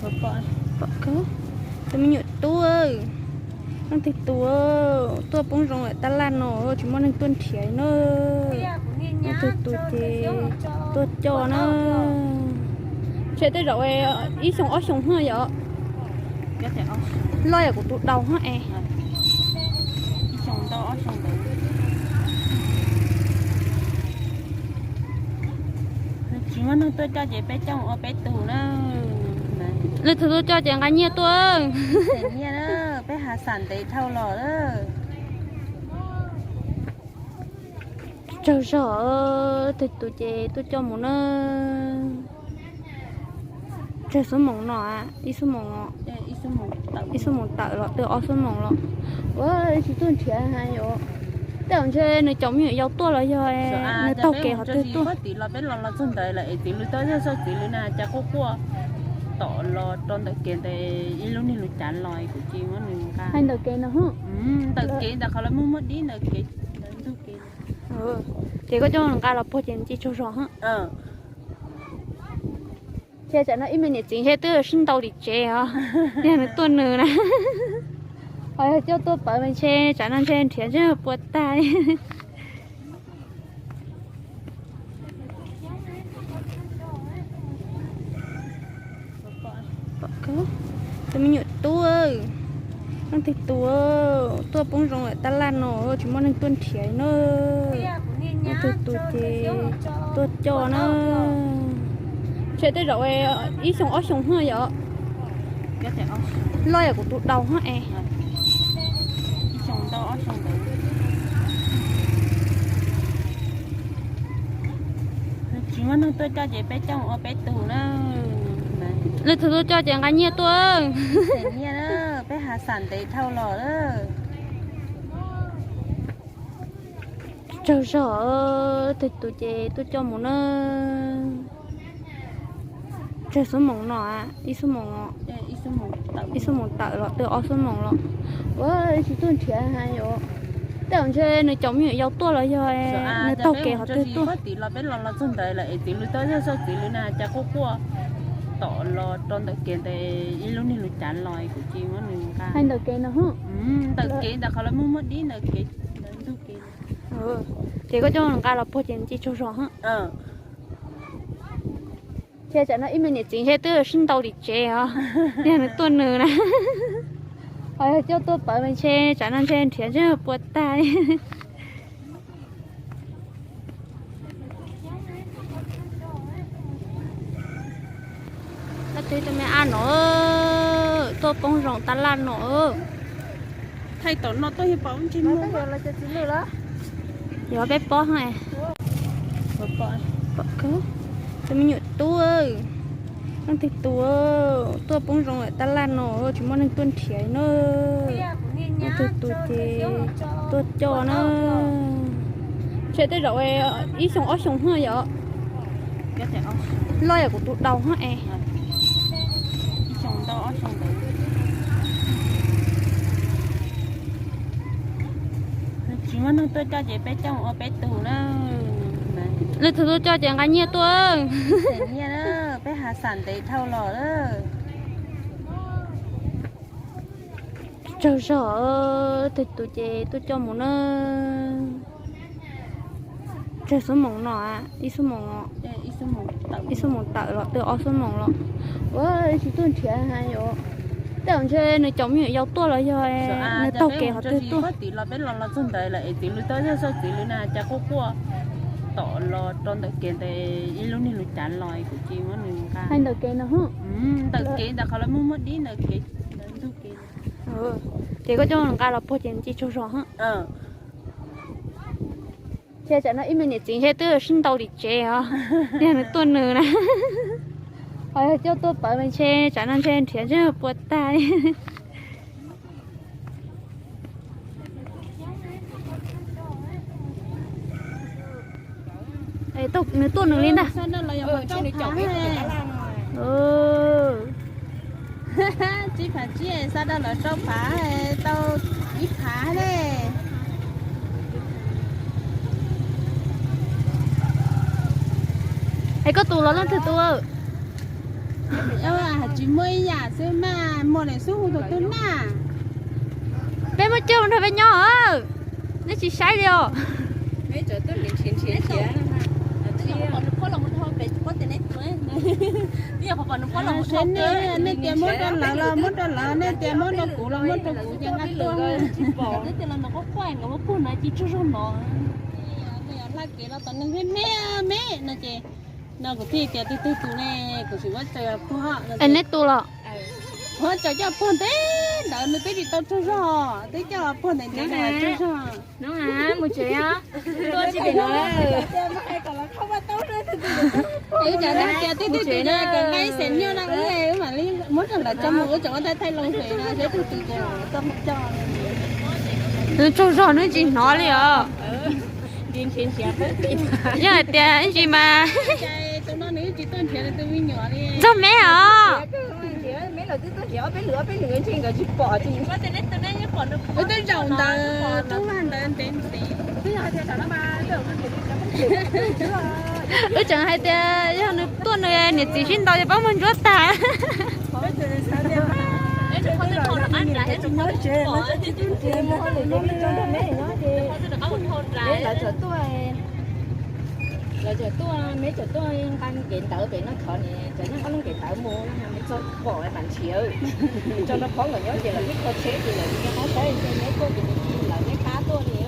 Pom, tus me nyuam tub, leej twg tus tuaj poob zoo lawm tab laj no, tsis muaj neeg tuaj nrhiav na. Leej twg tus ces tuaj coj na. Ntshe tej zaum ib xyoo ob xyoo haj yom. Loj yam kuv tus daus haj es. Tsis muaj neeg tuaj coj ces peb coj mus ua peb tug na. Leej twg tuaj coj ces nqa nyiaj tuaj. Nyiaj na, peb hav xam ntev dhau los. Tsaug zog, leej twg tus ces tuaj coj mus na. Tsawg xuab moos no? Ib xuab moos, ib xuab moos tawm los twb ob xuab moos los. Ua tsis tuaj nrhiav hais yom. Tej zaum ntshe nws cov me nyuam yaus tuaj los yog nws taug kev qhov twg tuaj. Peb los los txog ntawd lawm es txiv lws tau zaj xauj txiv lws na cas quaj quaj tom los rau ntawm kev ntawd ib lub niag lub cav los kuv tsis muab nws nqa. Hais ntawm kev no, ntawm kev ntawm qhov lawv muaj muaj dib ntawm kev ntawd ntug kev. Ces koj coj nqa los puag ces nws cia tsaug zog. Ntshe tsam no ib me niam txiv ntshe twb sib ntaus tim tsev os, yog nws tuaj nws na. Ho yog coj tuaj pawv mas ntshe tsam no ntshe nrhiav ntshe puas tag. Tus me nyuam tub, leej twg tus tuaj poob zoo lawm tab laj no, tsis muaj neeg tuaj nrhiav na. Leej twg tus ces tuaj coj na. Ntshe tej zaum ib xyoo ob xyoo haj yom. Loj yam kuv tus daus haj es. Tsis muaj neeg tuaj coj ces peb coj mus ua peb tug na. Leej twg tuaj coj ces nqa nyiaj tuaj. Nyiaj na, peb hav xam ntev dhau los. Tsaug zog, leej twg tus ces tuaj coj mus na. Tsawg xuab moos no? Ib xuab moos, ib xuab moos tawm los twb ob xuab moos los. Ua tsis tuaj nrhiav hais yom. Tej zaum ntshe nws cov me nyuam yaus tuaj los yog nws taug kev qhov twg tuaj. Peb los los txog ntawd lawm es txiv lws tau zaj xauj txiv lws na cas quaj quaj tom los rau ntawm kev ntawd ib lub niag lub cav los kuv tsis muab nws nqa. Hais ntawm kev no, ntawm kev ntawm qhov lawv muaj muaj dib ntawm kev ntawd ntug kev. Ces koj coj nqa los puag ces nws cia tsaug zog. Ntshe tsam no ib me niam txiv ntshe twb sib ntaus tim tsev os, yog nws tuaj nws na. Ho yog coj tuaj pawv mas ntshe tsam no ntshe nrhiav ntshe puas tag. Tus me ab no tuaj poob zoo tab laj no. Thaij tom no tuaj yog pom ntsis muag. Yog peb pob. Tus me nyuam tub, leej twg tus tuaj poob zoo lawm tab laj no, tsis muaj neeg tuaj nrhiav na. Leej twg tus ces tuaj coj na. Ntshe tej zaum ib xyoo ob xyoo haj yom. Loj yam kuv tus daus haj es. Tsis muaj neeg tuaj coj ces peb coj mus ua peb tug na. Leej twg tuaj coj ces nqa nyiaj tuaj. Nyiaj na, peb hav xam ntev dhau los. Tsaug zog, leej twg tus ces tuaj coj mus na. Tsawg xuab moos no? Ib xuab moos, ib xuab moos tawm los twb ob xuab moos los. Ua tsis tuaj nrhiav hais yom. Tej zaum ntshe nws cov me nyuam yaus tuaj los yog nws taug kev qhov twg tuaj. Peb los los txog ntawd lawm es txiv lws tau zaj xauj txiv lws na cas quaj quaj tom los rau ntawm kev ntawd ib lub niag lub cav los kuv tsis muab nws nqa. Hais ntawm kev no, ntawm kev ntawm qhov lawv muaj muaj dib ntawm kev ntawd ntug kev. Ces koj coj nqa los puag ces nws cia tsaug zog. Ntshe tsam no ib me niam txiv ntshe twb sib ntaus tim tsev os, yog nws tuaj nws na. Ho yog coj tuaj pawv mas ntshe tsam no ntshe nrhiav ntshe puas tag. Nws tuaj nws li ntag. Tsib phav tsib, xa daj los rau phav tau ib phav ne. Es koj tus los leej twg tus? Tsis muaj ib yam xwb mas muaj lawm xub hu tus tub na. Peb muab coj mus nrog peb nyob, neb tsis saib li os. Nej tias muab rau lawv los muab rau lawv, nej tias muab rau kuv los muab rau kuv ces nqa tuaj. Hla kev los tom neeg me me no ces, no kuv thiaj tias twg twg tus ne, kuv tsis muab tso puag. Es neb tus los? Muab tso coj puag ntev ntawd nws twb tsis tau tsaug zog, twb coj los puag ntev ntev tsaug zog. Mus tsev, tuaj tsis pem no. Wb cov dag tias twb twg tus no kom nqa ib xees nyuj no wb mam li muab rau lawv tso mus, wb tseem ua tais thaij loo xwb no, seb twg tus ces tso mus coj. Nws tsaug zog nws tsis hnov li os. Yog hais tias ib ntsis mas txog me os. Wb twb zaum ntawd, tub vaj ntawd ntev ntev. Wb tseem hais tias yog nws tuaj nws niam txiv sib ntaus ces pab muag ntsuab tag. Lawv tseem tuaj, meb tseem tuaj nqa kev ntawd pem no thov niam tseem nyob qab lub kev ntawd mus no, nws txog pom mas nrhiav, tso rau phov nkawd nyob ces lawv twb kho tsheb ces lawv nyob qab saib ces neb tuaj ces nws cia lawv neb qab tuaj li.